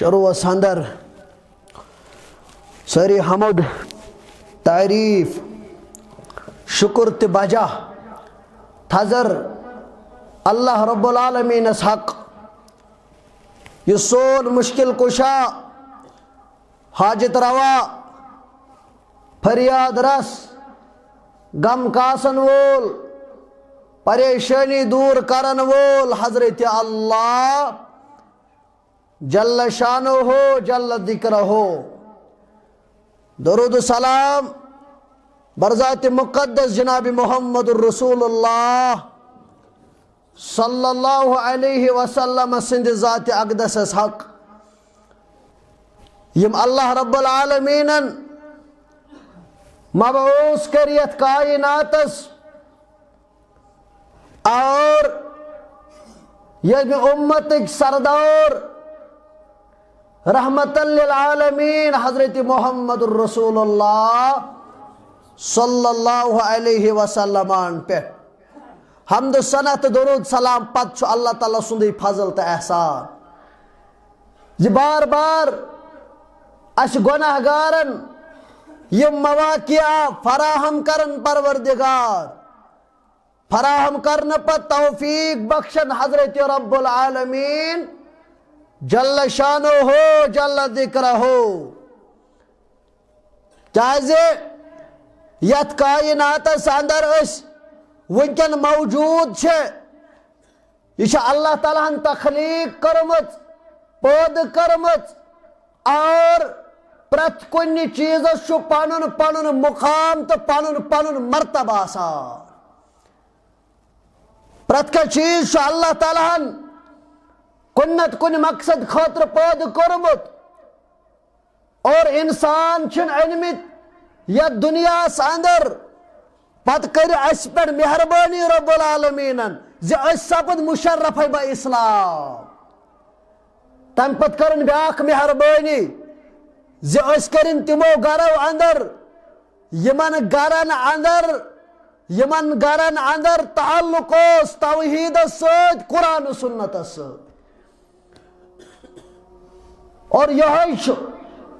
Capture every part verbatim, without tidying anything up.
چروس اندر سٲری حمد، تعریف، شکر تہٕ بجا تھزر اللہ رب العالمینس حق، یُس سون مشکل کشا، حاجت روا، فریاد رس، غم کاسن وول، پریشانی دور کرن وول حضرت اللہ جل شانہ، جل ذکرہ۔ درود و سلام بر ذات مقدس جناب محمد الرسول اللہ صلی اللہ علیہ وسلم سٕنٛدِ ذات اقدسس حق، یم اللہ رب العالمینن مبعوث کٔرۍ یتھ کائناتس اور ییٚمہِ امتٕکۍ سردار رحمت للعالمین حضرت محمد الرسول اللہ صلی اللہ علیہ وسلمن پٮ۪ٹھ حمد و ثنا تہٕ درود سلام پتہٕ چھُ اللہ تعالیٰ سُنٛدُے فضل تہٕ احسان زِ بار بار اسہِ گۄناہ گارن یِم مواقع فراہم کرن پروردگار، فراہم کرنہٕ پتہٕ توفیق بخشن حضرت رب العالمین جل شانہ، جل ذکرہ۔ کیازِ یتھ کائناتس اندر أسۍ وٕنکیٚن موجود چھِ، یہِ چھِ اللہ تعالیٰ ہن تخلیق کٔرمٕژ، پٲدٕ کٔرمٕژ، اور پرٛٮ۪تھ کُنہِ چیٖزس چھُ پنُن پنُن مقام تہٕ پنُن پنُن مرتبہٕ آسان۔ پرٛٮ۪تھ کانٛہہ چیٖز چھُ اللہ تعالیٰ ہن کُنہِ نتہٕ کُنہِ مقصد خٲطرٕ پٲدٕ کوٚرمُت۔ اور انسان چھِنہٕ أنمٕتۍ یتھ دُنیاہس اندر، پتہٕ کٔرِ اسہِ پٮ۪ٹھ مہربٲنی رب العالمینن زِ أسۍ سپٕدۍ مشرف بہ اسلام۔ تمہِ پتہٕ کٔرٕن بیاکھ مہربٲنی زِ أسۍ کٔرِن تِمو گرو اندر، یِمن گرن اندر، یِمن گرن اندر تعلق اوس توحیدس سۭتۍ، قرآن و سنتس سۭتۍ۔ اور یہے چھُ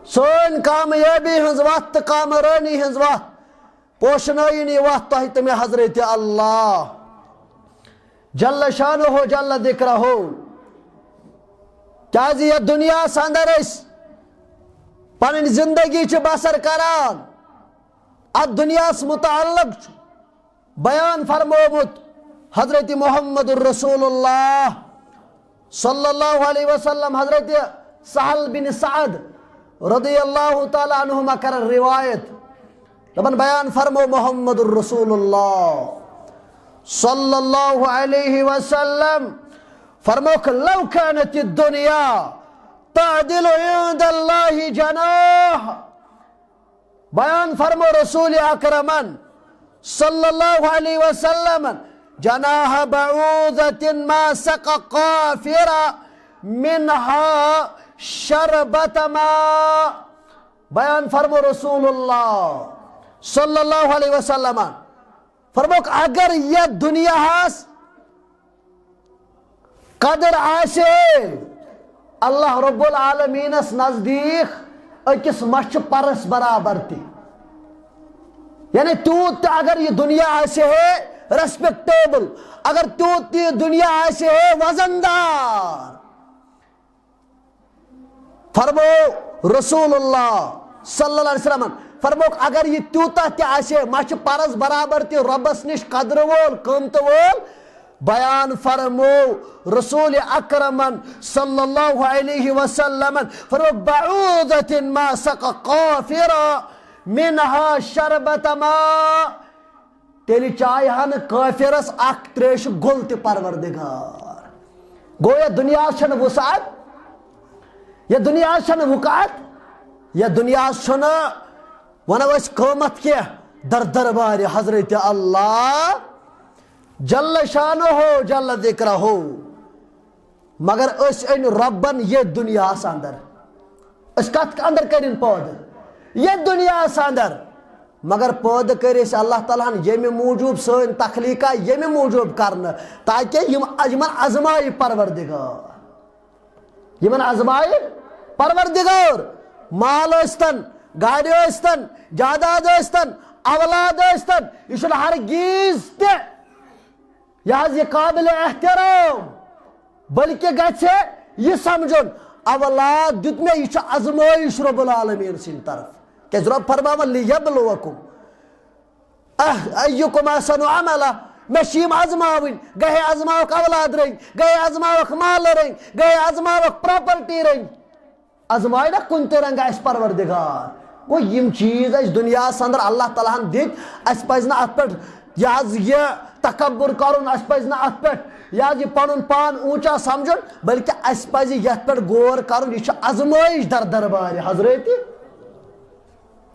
سٲنۍ کامیٲبی ہٕنٛز وتھ تہٕ کامرٲنی ہٕنٛز وتھ، پوشنٲیِن یہِ وتھ تۄہہِ تہٕ مےٚ حضرت اللہ جل شانہ، جل ذکرہ۔ کیازِ یتھ دُنیاہس اندر أسۍ پنٕنۍ زندگی چھِ بسر کران، اتھ دُنیاہس متعلق چھُ بیان فرمومُت حضرت محمد الرسول اللہ صلی اللہ علیہ وسلم، حضرت سہل بن سعد رضی اللہ تعالیٰ عنہما کرن روایت۔ دپان بیان فرمو محمد الرسول اللہ صلی اللہ علیہ وسلم، فرموک، لو كانت الدنيا تعدل عند الله جناح، بیان فرمو رسول اکرمن صلی اللہ علیہ وسلم، جناح بعوضة ما سقى كافرا منها شربة ماء۔ بیان فرمو رسول اللہ صلی اللہ علیہ وسلم، فرموک، اگر یتھ دُنیاہس قدر آسہِ ہے اللہ رب العالمینس نزدیک أکِس مچھِ پرس برابر تہِ۔ یعنی تیوٗت تہِ اگر یہِ دُنیا آسہِ ہے ریسپیکٹیبل، اگر تیوٗت تہِ یہِ دُنیا آسہِ ہے وزن دار، فرمو رسول اللہ صلی اللہ علیہ وسلم، فرموک، اگر یہِ تیوٗتاہ تہِ آسہِ ہے مچھِ پرس برابر تہِ رۄبس نِش قدرٕ وول، قۭمتہٕ وول، بیان فرمو رسول اکرمن صلی اللہ علیہ وسلم، فرموک، بعوضة ما سقى كافرا منها شربة ماء۔ تیٚلہِ چایہِ ہا نہٕ کٲفرس اکھ تریشہِ گوٚل تہِ پروردگار۔ گوٚو، یتھ دُنیاہس چھنہٕ وسعت، یتھ دُنیاہس چھنہٕ وقعت، یتھ دُنیاہس چھُنہٕ، ونو أسۍ، قۭمتھ کینٛہہ در دربارِ حضرت اللہ جل شانہ، جل ذکرہ۔ مگر أسۍ أنۍ رۄبن یتھ دُنیاہس اندر۔ أسۍ کتھ اندر کٔرِن پٲدٕ؟ یتھ دُنیاہس اندر۔ مگر پٲدٕ کٔرۍ أسۍ اللہ تعالیٰ ہن ییٚمہِ موٗجوٗب، سٲنۍ تخلیق آیہِ ییٚمہِ موٗجوٗب کرنہٕ، تاکہ یِم، یِمن ازمایہِ پروردگار۔ یِمن ازمایہِ پروردگار، مال ٲسۍتن، گاڑِ ٲسۍتن، جاداد ٲسۍتن، اولاد ٲسۍتن، یہِ چھُنہٕ ہرگیز تہِ، یہِ حظ، یہِ قابل احترام، بلکہ گژھِ یہِ سمجھُن، اولاد دیُت مےٚ، یہِ چھُ ازمٲیش رب العالمین سٕنٛدِ طرفہٕ۔ کیازِ رب فرماوان، "لیبلوکم"، اہ، ایکم احسن عملا، مےٚ چھِ یِم ازماوٕنۍ، گٔے ازماوکھ اولاد رٔنگۍ، گٔے ازماوکھ مال رٔنگۍ، گٔے ازماوکھ پراپرٹی رٔنگۍ۔ ازمایہِ نا کُنہِ تہِ رنگہٕ اسہِ پروردگار۔ گوٚو، یِم چیٖز اسہِ دُنیاہس اندر اللہ تعالیٰ ہن دِتۍ، اسہِ پزِ نہٕ اتھ پٮ۪ٹھ یہِ حظ یہِ تکبر کرُن، اسہِ پزِ نہٕ اتھ پٮ۪ٹھ یہِ حظ یہِ پنُن پان اوٗنچا سمجھُن، بلکہ اسہِ پزِ یتھ پٮ۪ٹھ غور کرُن، یہِ چھِ ازمٲیش در دربارِ حضرت،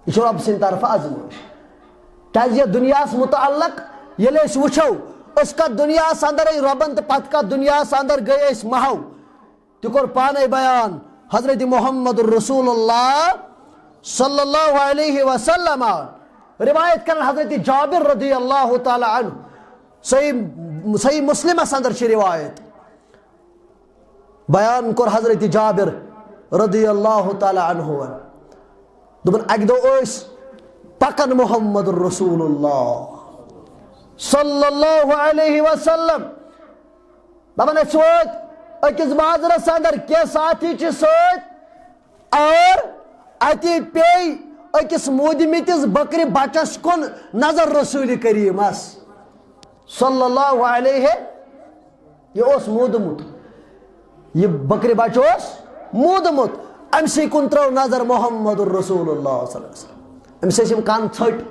یہِ چھِ رۄب سٕنٛدِ طرفہٕ ازمٲیش۔ کیازِ یتھ دُنیاہس متعلق ییٚلہِ أسۍ وٕچھو، أسۍ کتھ دُنیاہس اندر أے رۄبن تہٕ پتہٕ کتھ دُنیاہس اندر گٔے أسۍ محو۔ تہِ کوٚر پانے بیان حضرت محمد رسول اللہ صلی اللہ علیہ وسلم۔ روایت کرن حضرت جابر رضی اللہ تعالی عنہ، صحیح، صحیح مسلمس اندر چھِ روایت۔ بیان کوٚر حضرت جابر رضی اللہ تعالی عنہ۔ دوٚپُن، اکہِ دۄہ ٲسۍ پکان محمد رسول اللہ صلی اللہ علیہ وسلم۔ دپان، أسۍ وٲتۍ أکِس بازرس اندر، کینٛہہ ساتھی چھِ سۭتۍ، اور اتی پیٚیہِ أکِس موٗدمٕتِس بکرِ بچس کُن نظر رسول کریمس صلی اللہ علیہ، یہِ اوس موٗدمُت، یہِ بکرِ بچہٕ اوس موٗدمُت، أمۍ سٕے کُن ترٲو نظر محمد رسول اللہ صلی اللہ علیہ وسلم۔ أمِس ٲسۍ یِم کَن ژھٔٹۍ۔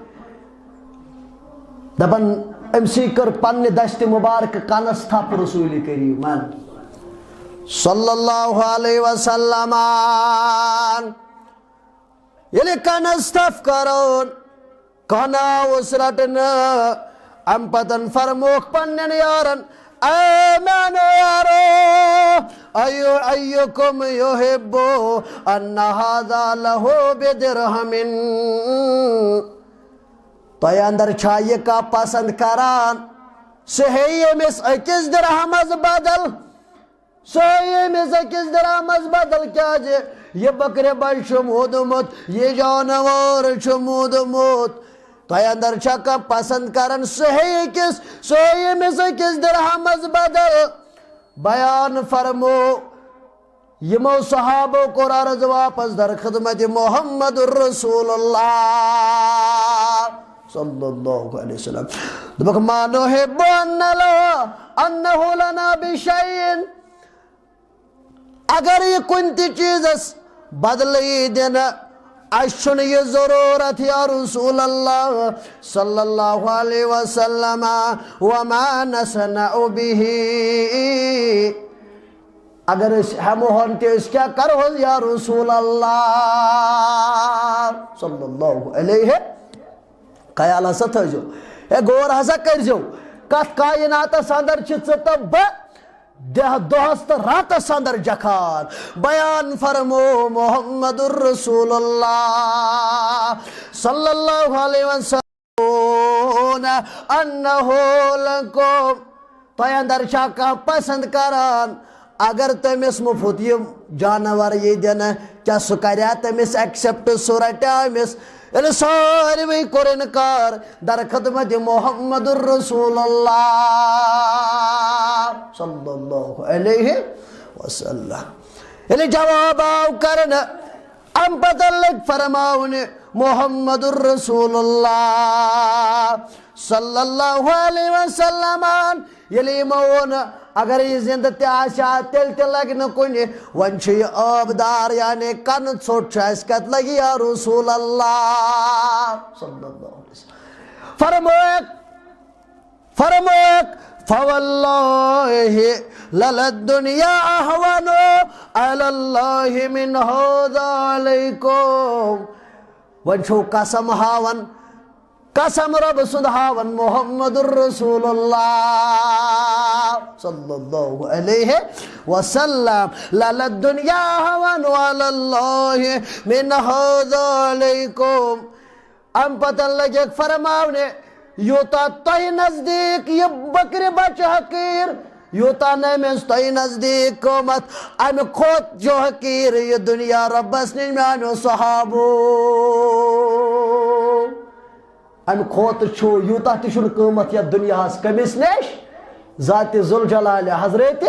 دَپان، أمۍ سٕے کٔر پننہِ دستِ مبارکہٕ کَنَس تھپھ رسول کریٖمن صلی اللہ علیہ وسلم۔ ییٚلہِ کَنَس تھپھ کَرُن، کانٛہہ ناو اوس رٹنہٕ۔ اَمہِ پتن فرمووُکھ پننٮ۪ن یارن، "اے میانیو یارو، ایو، ایکم یحب ان هذا له بدرهم"۔ تۄہہِ اندر چھا یہِ کانٛہہ پسند کران؟ سُہ ہیٚیہِ ییٚمِس أکِس درہمس بدل۔ سُہ ہیٚیہِ أمِس أکِس درہمس بدل، کیازِ یہِ بکرِ بچہٕ چھُ موٗدمُت، یہِ جانور چھُ موٗدمُت۔ تۄہہِ اندر چھا کانٛہہ پسند کران؟ سُہ ہیٚیہِ أکِس، سُہ ہیٚیہِ أمِس أکِس درہمس بدل۔ بیان فرمو، یِمو صحابو کوٚر عرض واپس در خدمت محمد رسول اللہ صلی اللہ علیہ وسلم۔ دوٚپُکھ، "ما نحب ان نلو انه لنا بشيء"۔ اگر یہِ کُنہِ تہِ چیٖزس بدلہٕ یی دِنہٕ، اَسہِ چھُنہٕ یہِ ضروٗرت یا رسول اللہ صلی اللہ علیہ وسلم، وما نصنع به۔ اگر أسۍ ہٮ۪مہٕ ہون تہِ، أسۍ کیٛاہ کرہوس یا رسول اللہ صلی اللہ علیہ؟ خیال ہسا تھٲیزیو، ہے، غور ہسا کٔرزیو، کتھ کائناتس اندر چھِ ژٕ تہٕ بہٕ دہ دۄہس تہٕ راتس اندر جکھان۔ بیان فرمو محمد رسول اللہ صلی اللہ علیہ وسلم، انہ لکم، تۄہہِ اندر چھا کانٛہہ پسند کران اگر تٔمِس مُفت یہِ جانور یی دِنہٕ، کیٛاہ سُہ کریا تٔمِس accept؟ سُہ رٹیا أمِس؟ ییٚلہِ ساروٕے کوٚر انکار، در خدمت محمد رسول اللہ صلی اللہ علیہ وسلم۔ ییٚلہِ جواب آو کرنہٕ، امہِ پتہٕ لٔگۍ فرماونہِ محمد رسول اللہ صلی اللہ علیہ وسلم۔ ییٚلہِ یِمو ووٚن، اگر یہِ زِندٕ تہِ آسہِ ہا، تیٚلہِ تہِ لگہِ نہٕ کُنہِ۔ وۄنۍ چھُ یہِ عٲبدار، یعنی کنہٕ ژھوٚٹ چھُ اَسہِ، کتہِ لگہِ یا رسول اللہ صلی اللہ علیہ وسلم؟ فرمووُکھ، فرمووُکھ، فواللہ للدنیا اہون علی اللہ من هذا علیکم۔ وۄنۍ چھُو قسم ہاوان، قسم رۄب سُنٛد ہاوان محمد رسول اللہ صلی اللہ علیہ وسلم، للدنیا اہون علی اللہ من هذا علیکم۔ امہِ پتہٕ لگیکھ فرماونہِ، یوٗتاہ تۄہہِ نزدیٖک یہِ بکرِ بچہٕ حقیٖر، یوٗتاہ نہٕ أمِس تۄہہِ نزدیٖک قۭمتھ، اَمہِ کھۄتہٕ چھُ حقیٖر یہِ دُنیا رۄبَس نِش میٛانیو صحابو۔ اَمہِ کھۄتہٕ چھُ، یوٗتاہ تہِ چھُنہٕ قۭمتھ یَتھ دُنیاہَس کٔمِس نِش؟ ذاتِ ذوالجلالِ حضرتِ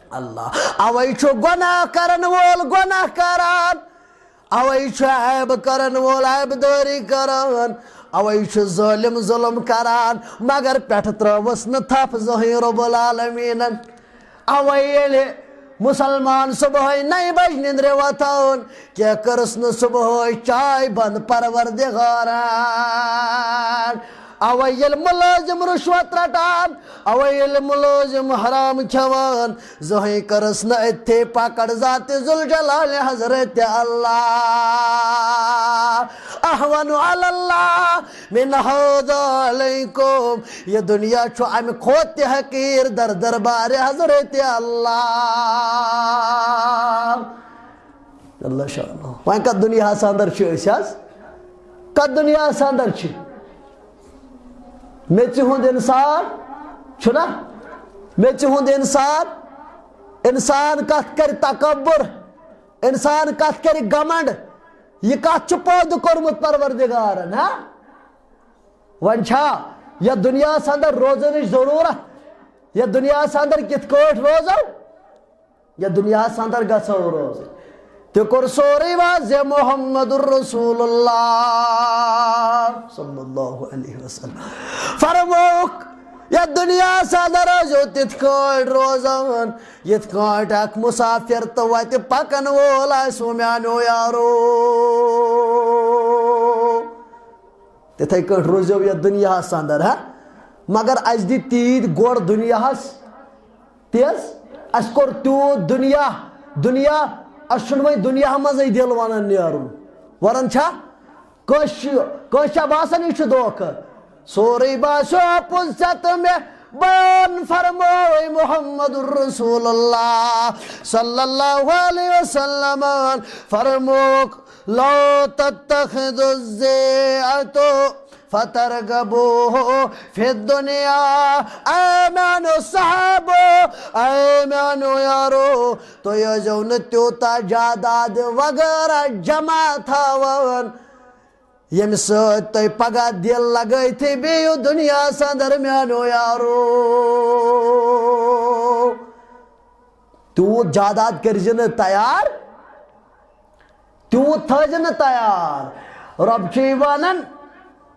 اللہ۔ اَوَے چھُ گۄناہ کَرَن وول گۄناہ کَران، اَوَے چھُ عیب کَرَن وول عیب دٲری کَران، اَوَے چھُ ظٲلِم ظُلم کَران، مگر پٮ۪ٹھٕ ترٛٲوٕس نہٕ تھپھ زٕہٕنۍ رب العالمیٖنَن۔ اَوَے ییٚلہِ مُسلمان صُبحٲے نَیہِ بَجہِ نِندرِ وۄتھان، کینٛہہ کٔرٕس نہٕ صُبحٲے چاے بنٛد پروردگارَن۔ اَوَے ییٚلہِ مُلٲزِم رُشوت رَٹان، اَوَے ییٚلہِ مُلٲزِم حرام کھٮ۪وان، زٕہٕنۍ کٔرٕس نہٕ أتھی پکڑ ذاتِ ذوالجلالِ حضرتِ اللہ۔ اہون علی اللہ من ہذا علیکم۔ یہِ دُنیا چھُ اَمہِ کھۄتہٕ تہِ حقیٖر در دربارِ حضرتِ اللہ۔ اللہ شانہ۔ وۄنۍ کتھ دُنیاہس اندر چھِ أسۍ حظ؟ کتھ دُنیاہس اندر چھِ؟ میٚژِ ہُنٛد اِنسان چھُنہ؟ میٚژِ ہُنٛد اِنسان، اِنسان کَتھ کَرِ تکبُر، اِنسان کَتھ کَرِ گمنڈ، یہِ کَتھ چھُ پٲدٕ کوٚرمُت پروردگارن، ہا؟ وۄنۍ چھا یَتھ دُنیاہَس اندر روزنٕچ ضروٗرت؟ یَتھ دُنیاہَس اندر کِتھ کٲٹھۍ روزو؟ یَتھ دُنیاہَس اندر گژھو روزٕنۍ۔ تہِ کوٚر سورُے واضح محمد رسول اللہ صلی اللہ علیہ وسلم۔ فرمووُکھ، یَتھ دُنیاہَس اندر ٲسۍزیو تِتھ کٲٹھۍ روزان، یِتھ کٲٹھۍ اکھ مُسافِر تہٕ وَتہِ پَکَن وول آسہِ، ہُہ میٛانیو یارو۔ تِتھَے کٲٹھۍ روٗزِو یَتھ دُنیاہَس اندر، ہا؟ مگر اَسہِ دِ تیٖتۍ گۄڈٕ دُنیاہَس تیز، اَسہِ کوٚر تیوٗت دُنیا، دُنیا، اَسہِ چھُنہٕ وۄنۍ دُنیا منٛزٕے دِل وَنان نیرُن۔ وَنان چھا؟ کٲنٛسہِ چھُ، کٲنٛسہِ چھا باسان یہِ چھُ دھوکہٕ؟ سورُے باسیو اَپُز ژےٚ تہٕ مےٚ، بیان فرمووُے محمد رسول اللہ صلی اللہ علیہ وسلم۔ فرمووُکھ، لا تتخذوا الضيعة فترغبوا في الدنيا۔ اے میانیو صحابو، اے میانیو یارو، تُہۍ ٲسۍزیو نہٕ تیوٗتاہ جاداد وغیرہ جمع تھاوان، ییٚمہِ سۭتۍ تۄہہِ پگاہ دِل لگٲوِتھٕے بیٚیہِ دُنیاہس اندر میانیو یارو۔ تیوٗت جاداد کٔرۍ زِ نہٕ تیار، تیوٗت تھٲے زِ نہٕ تیار۔ رۄب چھُے ونان،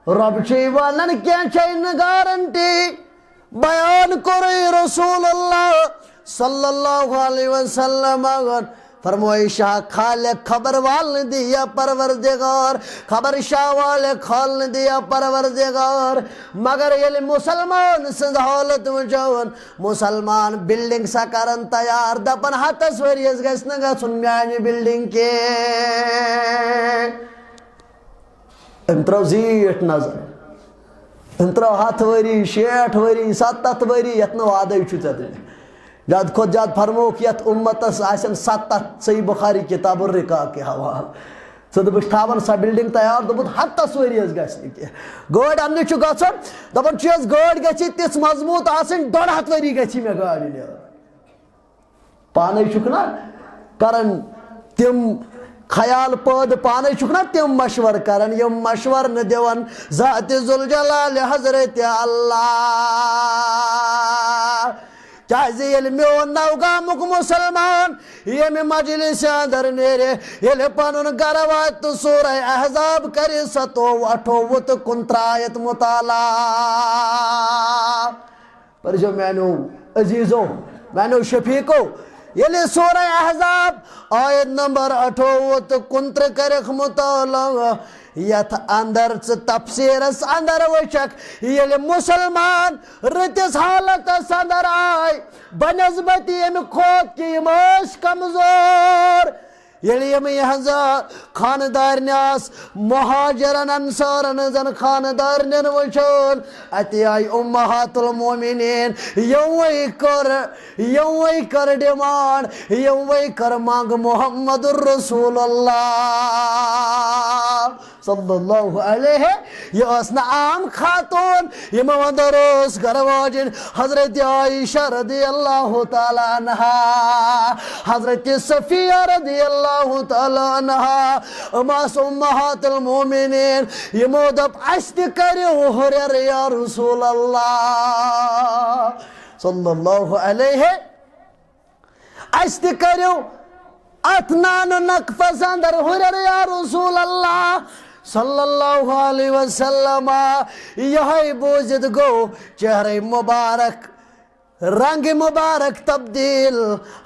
رۄب چھُے ونان، کینٛہہ چھے نہٕ گارنٹی۔ بیان کوٚرُے رسول اللہ صلی اللہ علیہ وسلم۔ فرمووُے شاہ خالق خبر والنہٕ دِیا پروردگار، خبر شاہ والق کھولنہٕ دِیا پروردگار۔ مگر ییٚلہِ مُسلمان سٕنٛز حالت وٕچھون، مُسلمان بلڈنگ سا کرن تیار، دپان ہتس ؤرِیس گژھِ نہٕ گژھُن میانہِ بلڈنگ کینٛہہ۔ أمۍ ترٲو زیٖٹھ نظر۔ أمۍ ترٲو ہتھ ؤری، شیٹھ ؤری، ستتھ ؤری، یتھ نہٕ وعدے چھُ ژےٚ دِنہٕ۔ زیادٕ کھۄتہٕ زیادٕ فرمووُکھ، یتھ اُمتس آسن ستتھ، صحیح بخاری کتاب الرقاق کہِ حوالہٕ۔ ژٕ دوٚپُکھ، تھاوان سۄ بلڈنگ تیار، دوٚپُکھ، ہتس ؤریس گژھِ نہٕ کینٛہہ۔ گٲڑۍ اننہِ چھُ گژھُن، دپان چھُ، یۄس گٲڑۍ گژھِ تِژھ مضبوط آسٕنۍ، ڈۄڈ ہتھ ؤری گژھِ مےٚ گاڑِ نیرُن۔ پانے چھُکھ نا کران تِم خیال پٲدٕ، پانے چھُکھ نا تِم مشور کران، یِم مشور نہٕ دِوان ذاتِ ذوالجلال حضرت اللہ۔ کیازِ ییٚلہِ میون نوگامُک مُسلمان ییٚمہِ مجلسہِ اندر نیرِ، ییٚلہِ پنُن گرٕ واتہِ تہٕ سورہ احزاب کرِ ستووُہ، اٹھووُہ تہٕ کُنترٕہ آیت مطالعہ۔ پٔرزیو میانیو عزیزو، میانیو شفیقو، ییٚلہِ سورہ احزاب آیت نمبر اٹھووُہ تہٕ کُنترٕہ کرکھ مطالعہ، یتھ اندر ژٕ تفسیرس اندر وٕچھکھ، ییٚلہِ مُسلمان رٕتِس حالتس اندر آے، بنسبت ییٚمہِ کھۄتہٕ کہِ یِم ٲسۍ کمزور، ییٚلہِ یِم یِہنٛزٕ خانہٕ دارنہِ آسہٕ، مہاجرن انصارن ہٕنٛزن خانہٕ دارنٮ۪ن وٕچھُن، اَتہِ آیہِ امہات المومنین، یِموٕے کٔر، یِموٕے کٔر ڈیمانڈ، یِموٕے کٔر منٛگ محمد رسول اللہ۔ صلی اللہ علیہ۔ یہِ ٲس نہٕ عام خاتون، یِمو اندر ٲس گرٕ واجِنۍ حضرت عائشہ رضی اللہ تعالیٰ عنہا، حضرت صفیہ رضی اللہ تعالیٰ عنہا، یِم آسہٕ امہات المومنین۔ یِمو دوٚپ، "اسہِ تہِ کٔرِو ہُرٮ۪ر یا رسول اللہ صلی اللہ علیہ۔" اسہِ تہِ کٔرِو اتھ نانہٕ نقفس اندر ہُرٮ۪ر یا رسول اللہ صلی اللہ علیہ وسلم۔ یہے بوٗزِتھ گوٚو چہرے مبارک، رنگ مبارک تبدیل۔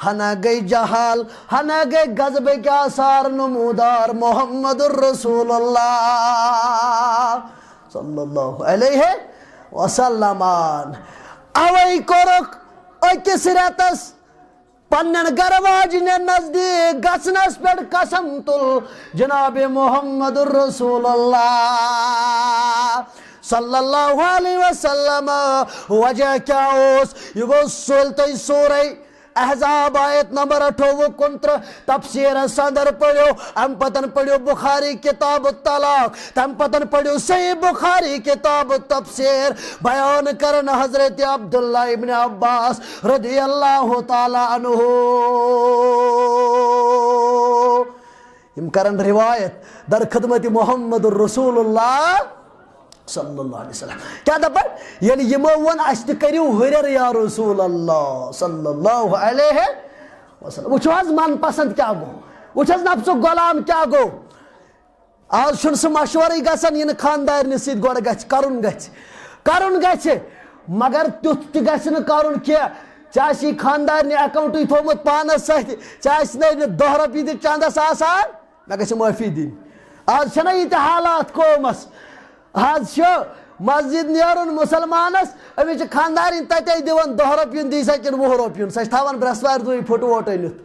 ہنا گٔے جہل، ہنا گٔے غضبٕکۍ آثار نمودار محمد رسول اللہ صلی اللہ علیہ وسلم۔ اوے کوٚرُکھ أکِس رٮ۪تس پننٮ۪ن گرٕ واجنٮ۪ن نزدیٖک گژھنس پٮ۪ٹھ قسم تُل جناب محمد رسول اللہ صلی اللہ علیہ وسلم۔ وجہ کیٛاہ اوس؟ یہِ گوٚو سُل تۄہہِ سورے احزاب آیت نمبر اٹھووُہ کُنترٕہ تفسیرس اندر پٔرِو، امہِ پتن پٔرِو بخاری کتاب الطلاق، تمہِ پتن پٔرِو صحیح بخاری کتاب التفسیر، بیان کرن حضرت عبداللہ ابن عباس رضی اللہ تعالیٰ عنہ۔ یِم کرن روایت در خدمت محمد رسول اللہ صلی اللہ علیہ وسلم۔ کیٛاہ دپان؟ ییٚلہِ یِمو ووٚن، "اسہِ تہِ کٔرِو ہُرٮ۪ر یا رسول اللہ صلی اللہ علیہ وسلم۔" وٕچھِو حظ، من پسند کیٛاہ گوٚو، وٕچھ حظ، نفسُک غلام کیٛاہ گوٚو۔ آز چھُنہٕ سُہ مشورٕے گژھان، یہِ نہٕ خاندارنہِ سۭتۍ گۄڈٕ گژھِ، کرُن گژھِ، کرُن گژھِ، مگر تیُتھ تہِ گژھِ نہٕ کرُن کینٛہہ۔ ژےٚ آسی خاندارنہِ اکاونٹٕے تھوٚومُت پانس سۭتۍ، ژےٚ آسہِ نہٕ دَہ رۄپیہِ تہِ چندس آسان، مےٚ گژھِ معٲفی دِنۍ۔ آز چھَنہ یہِ تہِ حالات قومس۔ آز چھُ مسجد نیرُن مُسلمانس، أمِس چھِ خاندارِنۍ تَتے دِوان دَہ رۄپیُن دی سا کِنہٕ وُہ رۄپیُن، سۄ چھِ تھاوان برٛٮ۪سوارِ دۄہٕے پھُٹووٹ أنِتھ۔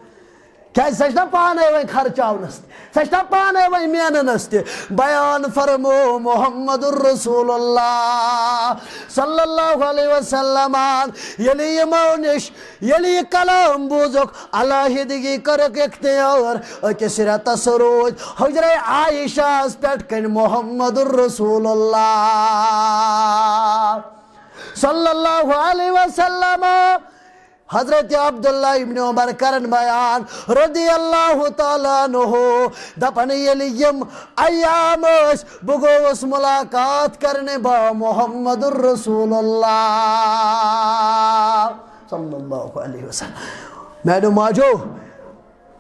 کیٛازِ سۄ چھِ نا پانے وۄنۍ خرچاونس تہِ، سۄ چھِ نا پانے وۄنۍ میننس تہِ۔ بیان فرمو محمد رسول اللہ صلی اللہ علیہ وسلمن ییٚلہِ یِمو نِش ییٚلہِ یہِ کلام بوٗزُکھ، علیحدگی کٔرٕکھ اختیار۔ أکِس رٮ۪تس روٗدۍ حجرے عائشہس پٮ۪ٹھ کنہِ محمد رسول اللہ صلی اللہ علیہ وسلم۔ حضرت عبداللہ ابن عمر کرن بیان رضی اللہ تعالیٰ عنہ، دپان، ییٚلہِ یِم ایام ٲسۍ، بہٕ گوٚوُس ملاقات کرنہِ با محمد رسول اللہ صلی اللہ علیہ وسلم۔ میانیو ماجو،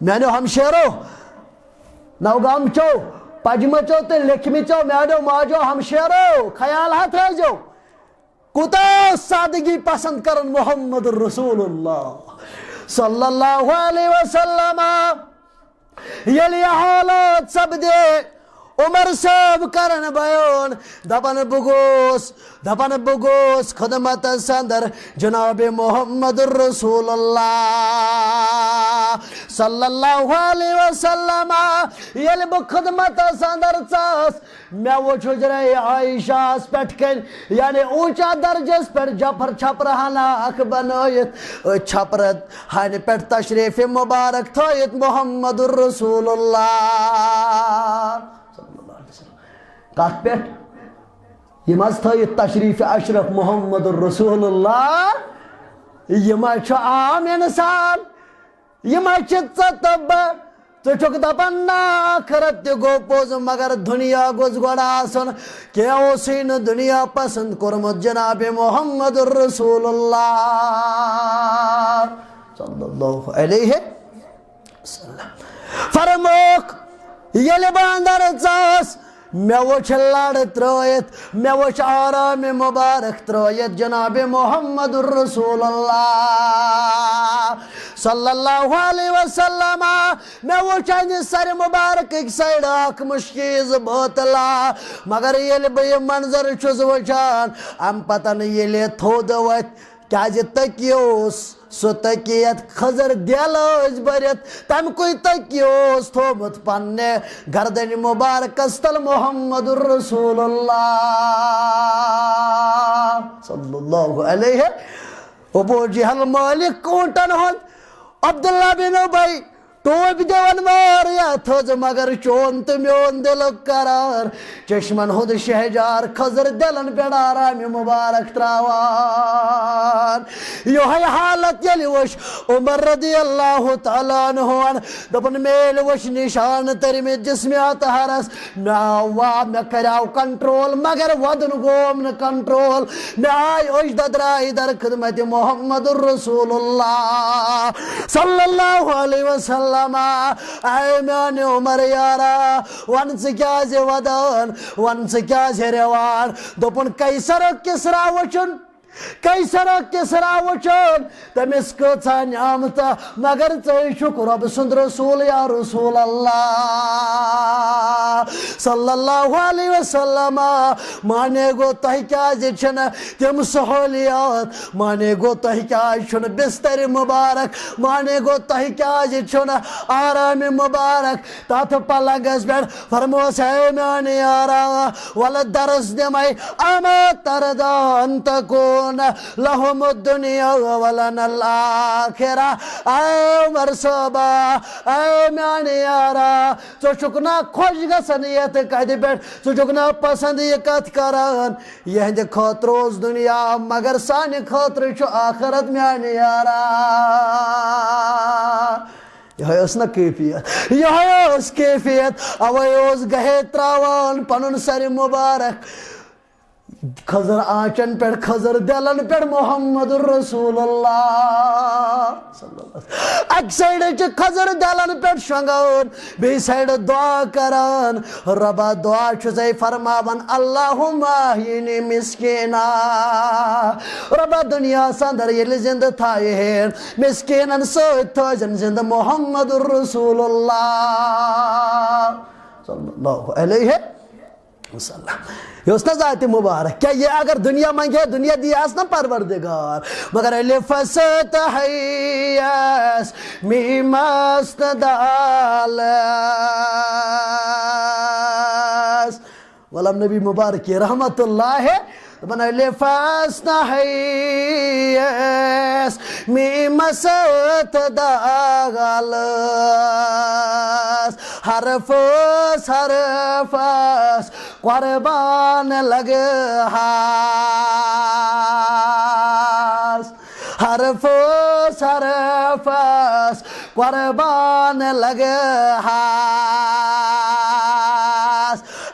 میانیو ہمشیرو، نوگام چو، پجمہ چو تہٕ لیکھمہِ چو، میانیو ماجو ہمشیرو، خیال ہا تھٲیزیو۔ کوٗتاہ سادگی پسند کرن محمد رسول اللہ صلی اللہ علیہ وسلم۔ ییٚلہِ یہِ حالات سپدے، عمر صٲب کرن بیان، دپان، بہٕ گوس، دپان، بہٕ گوس خدمتس اندر جناب محمد رسول اللہ صلی اللہ علیہ وسلم۔ ییٚلہِ بہٕ خدمتس اندر ژاس، مےٚ وُچھ حجرے عائشہس پٮ۪ٹھ کنہِ، یعنی اوٗنچا درجس پٮ۪ٹھ جفر چھپرٕ ہنا اکھ بنٲیِتھ، أتھۍ چھپرٕ ہنہِ پٮ۪ٹھ تشریف مبارک تھٲیِتھ محمد رسول اللہ صلی اللہ علیہ وسلم۔ کتھ پٮ۪ٹھ؟ یِم حظ تھٲیِتھ تشریف اشرف محمد رسول اللہ۔ یِم حظ چھُ عام انسان۔ یِم حظ چھِ ژٕ تہٕ بہٕ۔ ژٕ چھُکھ دَپان، نہ، آخرت تہِ گوٚو پوٚز، مگر دُنیا گوٚژھ گۄڈٕ آسُن۔ کینٛہہ اوسُے نہٕ دُنیا پسنٛد کوٚرمُت جناب محمد رسول اللہ صلی اللہ علیہ وسلم۔ فرموکھ، ییٚلہِ بہٕ اندر ژاس، مےٚ وُچھ لڑ ترٲیِتھ، مےٚ وُچھ آرام مبارک ترٲیِتھ جناب محمد رسول اللہ صلی اللہ علیہ وسلم۔ مےٚ وُچھ اَنہِ سرِ مبارکٕکۍ سایڈٕ اکھ مُشکیٖز بٲتلا، مگر ییٚلہِ بہٕ یہِ منظر چھُس وُچھان، اَمہِ پتن ییٚلہِ تھوٚد وۄتھِ، کیازِ تٔکی اوس سُہ تٔکی یتھ خضر دیل ٲسۍ بٔرِتھ، تمہِ کُے تٔکی اوس تھومُت پننہِ گردنہِ مبارکس تل محمد رسول اللہ صلی اللہ علیہ۔ ابو جہل مٲلک اوٗنٹن ہُنٛد، عبداللہ بن ابی ٹوپۍ دِوان واریاہ تھٔز، مگر چون تہٕ میون دِلُک قرار، چشمن ہُنٛد شہجار، خضر دِلن پٮ۪ٹھ آرامہِ مُبارک تراوان۔ یِہوٚے حالت ییٚلہِ وٕچھ عمر رضی اللہ تعالیٰ عنہُن، دوٚپُن، مےٚ ییٚلہِ وٕچھ نشان تٔرمٕتۍ جسمِ اطہرس، مےٚ آو واب، مےٚ کریاو کنٹرول، مگر ودُن گوم نہٕ کنٹرول۔ مےٚ آے أچھ ددرایہِ در خدمت محمد رسول اللہ صلی اللہ علیہ وسلم۔ اے میانہِ عمر یارا، ون ژٕ کیازِ ودان، ون ژٕ کیازِ رٮ۪وان؟ دوٚپُن، قیصر کسرا وٕچھُن، قیصر کسرا وٕچھُن، تٔمِس کۭژاہ نعمتہ، مگر ژٕے چھُکھ رۄب سُنٛد رسول یا رسول اللہ صلی اللہ علیہ وسلم۔ معنی گوٚو، تۄہہِ کیازِ چھِنہٕ تِم سہولیات؟ معنی گوٚو، تۄہہِ کیازِ چھُنہٕ بستر مبارک؟ معنی گوٚو، تۄہہِ کیازِ چھُنہٕ آرام مبارک تتھ پلنگس پٮ۪ٹھ؟ فرموس، اے میانہِ یارا، ولہٕ درس دِمے، اما ترضی ان تکون لہم الدنیا ولنا الاخرہ۔ اے عمر صٲبا، اے میانہِ یارا، ژٕ چھُکھ نا خۄش گژھان یتھ کتھِ پٮ۪ٹھ؟ ژٕ چھُکھ نا پسند یہِ کتھ کران؟ یِہنٛدِ خٲطرٕ اوس دُنیا، مگر سانہِ خٲطرٕ چھُ آخرت، میانہِ یارا۔ یِہوٚے ٲس نہ کیفیت، یِہوٚے ٲس کیفیت۔ اوے اوس گہے تراوان پنُن سرِ مبارک خضر آنچن پٮ۪ٹھ، خضر دِلن پٮ۪ٹھ محمد رسول اللہ۔ اکہِ سایڈٕ چھِ خضر دِلن پٮ۪ٹھ شۄنٛگان، بیٚیہِ سایڈٕ دعا کران، رۄبا، دعا چھُسے فرماوان، اللہم احینی مسکینا، رۄبا، دُنیاہس اندر ییٚلہِ زندٕ تھایہِ ہے، مسکیٖنن سۭتۍ تھٲوزن زندٕ محمد رسول اللہ صلی اللہ علیہ وسلم۔ یہِ اوس نہ ذاتِ مبارک؟ کیٛاہ یہِ اگر دُنیا منگہِ ہے، دُنیا دِیہِ ہس نہ پروردگار؟ مگر الفس تہیس میمس تہٕ دالس۔ غلام نبی مبارکی رحمت اللہ، دپان، الفس نہ ہیس، میمس تہٕ دالس، حرفس حرفس قربان لگہس، حرفس حرفس قربان لگہس۔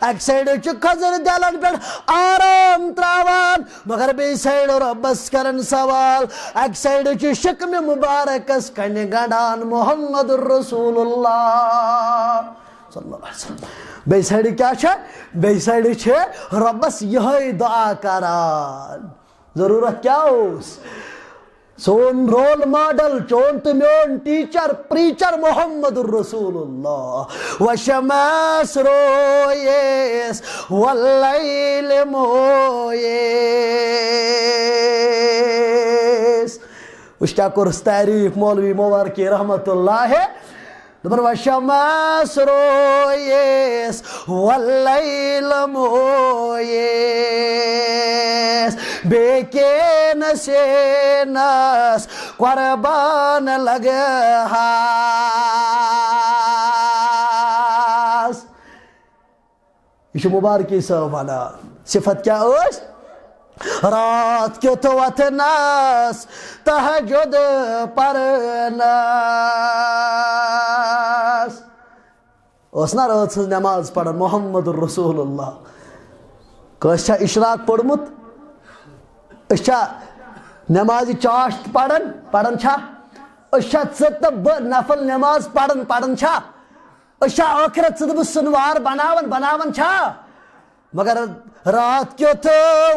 اکہِ سایڈٕ چھُ خضر دِلن پٮ۪ٹھ آرام تراوان، مگر بیٚیہِ سایڈٕ رۄبس کران سوال۔ اکہِ سایڈٕ چھُ شکمہِ مبارکس کنہِ گنڈان محمد رسول اللہ صلی اللہ علیہ وسلم۔ بیٚیہِ سایڈٕ کیٛاہ چھےٚ؟ بیٚیہِ سایڈٕ چھِ رۄبس یِہوٚے دعا کران۔ ضروٗرت کیٛاہ اوس؟ سون رول ماڈل، چون تہٕ میون ٹیچر، پریچر محمد رسول اللہ۔ وشمس رویس واللیل مویس۔ وٕچھ کیٛاہ کوٚرُس تعریٖف مولوی مبارکی رحمت اللہ۔ دپان، وشمس رویس واللیل مویس، بیٚیہِ کینٛہہ سینس قربان لگہس۔ یہِ چھُ مبارکی صٲب ونان۔ صفت کیٛاہ ٲس؟ راتھ کیُتھ وۄتھنس تہجد پرنس۔ اوس نا رٲژ ہٕنٛز نٮ۪ماز پران محمد رسول اللہ؟ کٲنٛسہِ چھا اشراق پوٚرمُت؟ أسۍ چھا نٮ۪مازِ چاشت پران؟ پران چھا؟ أسۍ چھا ژٕ تہٕ بہٕ نفل نٮ۪ماز پران؟ پران چھا؟ أسۍ چھا ٲخرت ژٕ تہٕ بہٕ سُنوار بناوان؟ بناوان چھا؟ مگر راتھ کیُتھ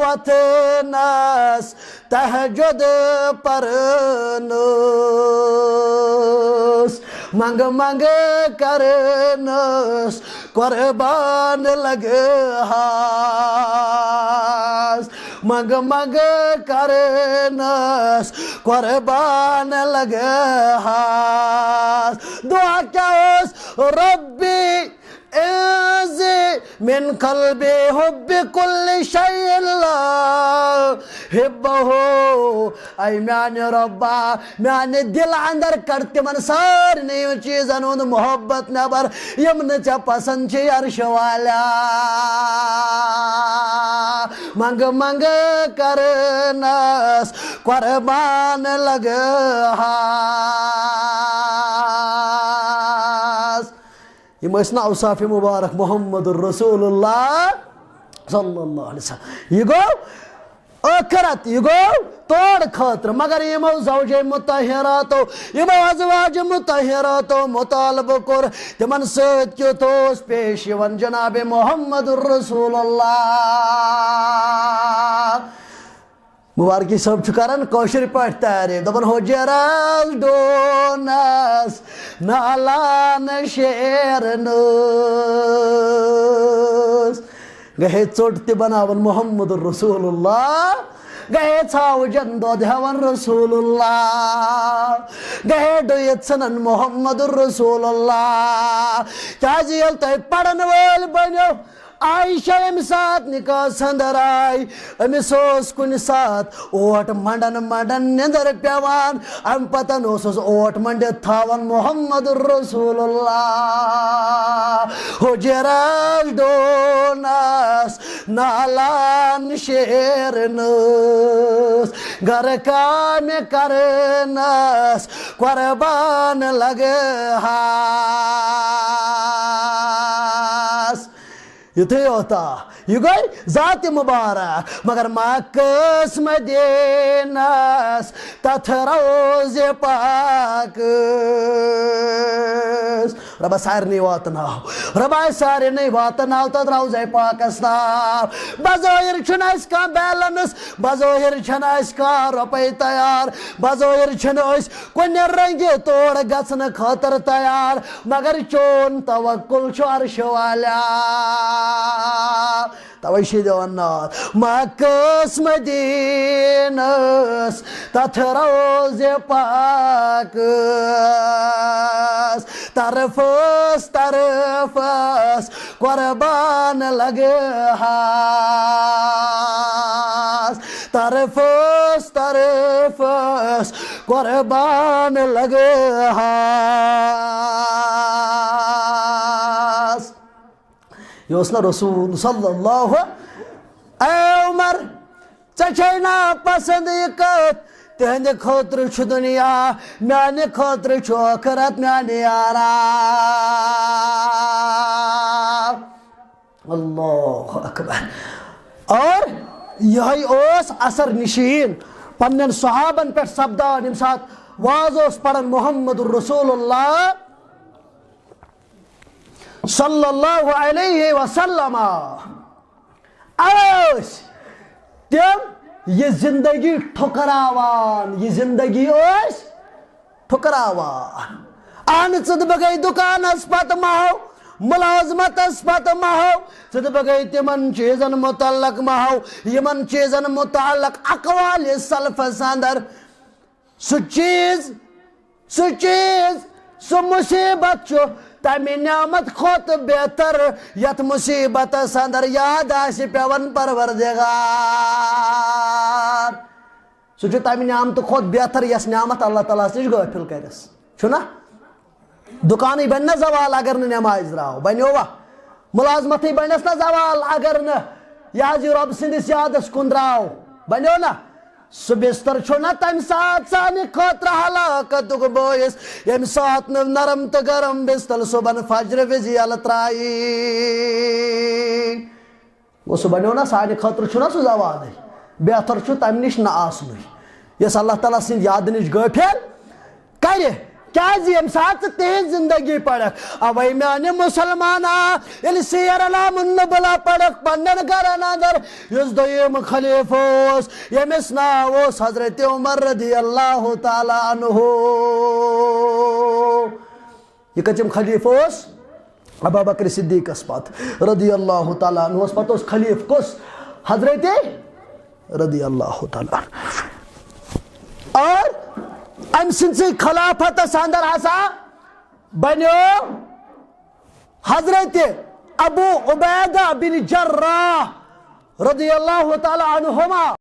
وۄتھنس تہجد پرنس، منٛگہٕ منٛگہٕ کرنس قربان لگہس، منٛگہٕ منٛگہٕ کرنس قربان لگہس۔ دعا کیٛاہ اوس؟ ربی انزع من قلبی حب کل شیء لا احبہ، اے میانہِ رۄبا، میانہِ دِلہٕ اندر کڑ تِمن سارنٕے چیٖزن ہُنٛد محبت نٮ۪بر، یِم نہٕ ژےٚ پسند چھِ، عرشہٕ والیا۔ منگہٕ منگہٕ کرنس قربان لگہٕ ہاس۔ یِم ٲسۍ نہٕ اوصاف مبارک محمد رسول اللہ صلی اللہ علیہ وسلم۔ یہِ گوٚو ٲخرت، یہِ گوٚو تور خٲطرٕ۔ مگر یِمو زوجے مطہراتو، یِمو ازواج مطہراتو مطالبہٕ کوٚر، تِمن سۭتۍ کیُتھ اوس پیش یِوان جناب محمد رسول اللہ؟ مبارکی صٲب چھُ کران کٲشِر پٲٹھۍ تعریف، دَپان، "حُجرس ڈوٗنس نالان شیرنس۔" گٔے ہے ژوٚٹ تہِ بناوان محمد رسول اللہ، گٔے ہے ژھاوجن دۄد ہٮ۪وان رسول اللہ، گٔے ہے ڈُیِتھ ژھٕنان محمد رسول اللہ۔ کیازِ ییٚلہِ تُہۍ پرن وٲلۍ بٔنِو، عائشہ ییٚمہِ ساتہٕ نکاحس اندر آیہِ، أمِس اوس کُنہِ ساتہٕ اوٹ منڈن منڈن نِندٕر پٮ۪وان۔ امہِ پتن اوسُس اوٹ منڈِتھ تھاوان محمد رسول اللہ۔ حُجرس ڈوٗنس نالان شیرنس، گرٕ کامہِ کرنس قربان لگہٕ ہاس۔ یُتھُے یوتا، یہِ گوٚو ذات مبارک، مگر مکس مدینس تتھ روزِ پاکس۔ رۄبا سارنٕے واتناو، رۄبا سارنٕے واتناو تتھ روزے پاکس تام۔ بظٲہر چھُنہٕ اَسہِ کانٛہہ بیلنس، بظٲہر چھَنہٕ اَسہِ کانٛہہ رۄپے تیار، بظٲہر چھِنہٕ أسۍ کُنہِ رنگہِ تور گژھنہٕ خٲطرٕ تیار، مگر چون توکل چھُ عرشہٕ والیا۔ توے چھِ دِوان ناد، مکس مدینس تتھ روزِ پاکس، طرفس طرفس قربان لگہٕ ہاس، طرفس طرفس قربان لگہٕ ہاس۔ یہِ اوس نہ رسول صلی اللہ۔ اے عمر، ژےٚ چھے نا پسند یہِ کتھ؟ تِہنٛدِ خٲطرٕ چھُ دُنیا، میانہِ خٲطرٕ چھُ ٲخرت، میانہِ یارا۔ اللہ اکبر۔ اور یہے اوس اثر نشین پننٮ۪ن صحابن پٮ۪ٹھ سپدان، ییٚمہِ ساتہٕ واز اوس پران محمد رسول اللہ صلی اللہ علیہ وسلم۔ اوے ٲسۍ تِم یہِ زندگی ٹھُکراوان، یہِ زندگی ٲسۍ ٹھُکراوان۔ اہن، ژٕ تہٕ بہٕ گٔے دُکانس پتہٕ مہو، ملازمتس پتہٕ مہو، ژٕ تہٕ بہٕ گٔے تِمن چیٖزن متعلق مہو، یِمن چیٖزن متعلق اقوال سلفس اندر۔ سُہ چیٖز، سُہ چیٖز، سُہ مصیبت چھُ تمہِ نعمت کھۄتہٕ بہتر، یتھ مصیبتس اندر یاد آسہِ پٮ۪وان پروردگار۔ سُہ چھُ تمہِ نعمتہٕ کھۄتہٕ بہتر، یۄس نعمت اللہ تعالیٰ ہس نِش غٲفِل کرٮ۪س۔ چھُنہ؟ دُکانٕے بنہِ نہ زوال اگر نہٕ نٮ۪مازِ درٛاو، بنیووا؟ مُلازمتھٕے بنٮ۪س نہ زوال اگر نہٕ یہِ حظ یہِ رۄب سٕنٛدِس یادس کُن درٛاو، بنیو نہ؟ سُہ بستر چھُ نہ تمہِ ساتہٕ سانہِ خٲطرٕ ہلاکتُک بٲعث، ییٚمہِ ساتہٕ نہٕ نرم تہٕ گرم بستر صُبحن فجرِ وِزِ یلہٕ ترٛایی۔ گوٚو، سُہ بنیو نہ سانہِ خٲطرٕ، چھُنہ سُہ زوالٕے؟ بہتر چھُ تمہِ نِش نہ آسنُے، یۄس اللہ تعالیٰ سٕنٛدِ یادٕ نِش غٲفِل کرِ۔ کیازِ؟ ییٚمہِ ساتہٕ ژٕ تِہنٛز زندگی پرکھ، اوے میانہِ مسلمانا، ییٚلہِ سیر اعلام النبلا پرکھ پننٮ۪ن گرن اندر، یُس دوٚیِم خلیفہٕ اوس، ییٚمِس ناو اوس حضرت عمر رضی اللہ تعالیٰ عنہ۔ یہِ کٔژِم خلیفہٕ اوس؟ ابا بکر صدیقس پتہٕ رضی اللہ تعالیٰ عنہس پتہٕ اوس خلیفہٕ کُس؟ حضرت رضی اللہ تعالیٰ عنہ۔ اور أمۍ سٕنٛدسٕے خلافتس اندر ہسا بنیو حضرت ابو عبیدہ بن جراح رضی اللہ تعالیٰ عنہما۔